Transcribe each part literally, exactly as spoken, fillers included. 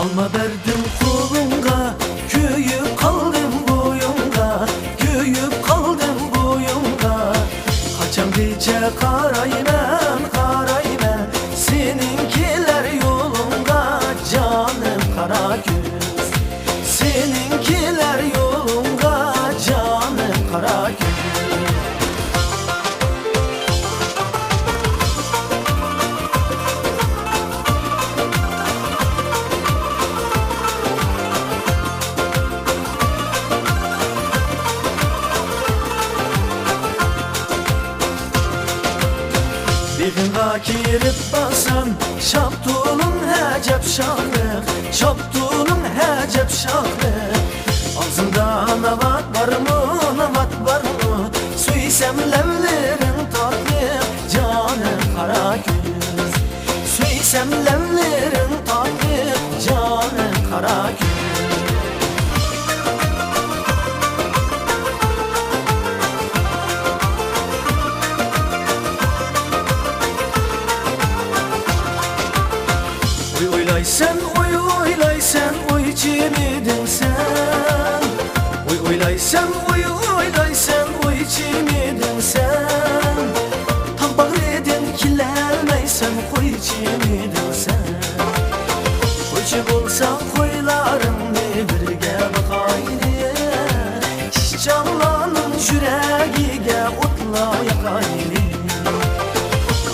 ئالما بەردىم قولۇڭغا، كۆيۈپ قالدىم بويۇڭغا، كۆيۈپ قالدىم بويۇڭغا. قاچانغىچە قارايمەن، قارايمەن سېنىڭ كېلەر يولۇڭغا، جانىم قارا كۆز. سېنىڭ كېلەر يولۇڭغا، جانىم قارا كۆز. بېغىڭغا كىرىپ بارسام، شاپتۇلۇم ئەجەب شاخلىق، شاپتۇلۇم ئەجەب شاخلىق. ئاغزىڭدا ناۋات بارمۇ، ناۋات بارمۇ؟ سۆيسەم لەۋلىرىڭ تاتلىق، جانىم قارا كۆز. سۆيسەم لەۋلىرىڭ تاتلىق، جانىم قارا كۆز. ئوي ئويلايسەن، ئوي ئويلايسەن، ئوي جىمىدىڭ سەن. ئوي ئويلايسەن، ئوي ئويلايسەن، ئوي جىمىدىڭ سەن. تاغ باغرىدىن كېلەلمەيسەن، قوي جىمىدىڭ سەن. قويچى بولساڭ، قويلارىڭنى بىرگە باقايلى. ئىشچانلارنىڭ يۈرەكلىرىگە ئوتلار ياقايلى.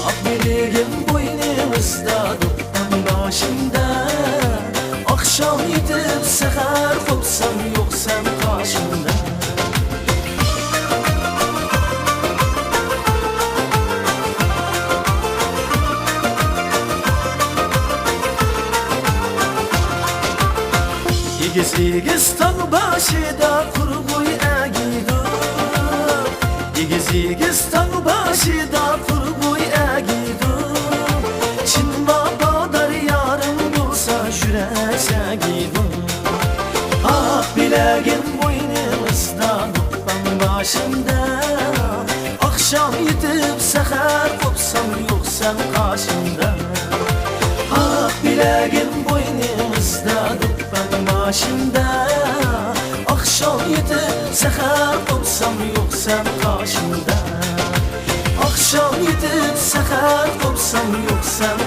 ئاق بىلىكىم بوينۇڭدا، دوپپام بېشىمدا. ئاخشام يېتىپ سەھەر قوپسام، يوقسەن قېشىمدا. ئېگىز-ئېگىز تاغ بېشىدا قۇرغۇي ئەگىدۇ. ئېگىز-ئېگىز تاغ بېشىدا قۇرغۇي ئەگىدۇ. چىن ۋاپادار يارىڭ بولسا يۈرەك سەگىدۇ. ئاق بىلەككىم بوينۇڭدا، دوپپام بېشىمدا. ئاخشام يېتىپ سەھەر قوپسام، يوقسەن قېشىمدا. ئاق بىلەككىم بوينۇڭدا، دوپپام بېشىمدا. ئاخشام يېتىپ سەھەر قوپسام، يوقسەن قېشىمدا. ئاخشام يېتىپ سەھەر قوپسام، يوقسەن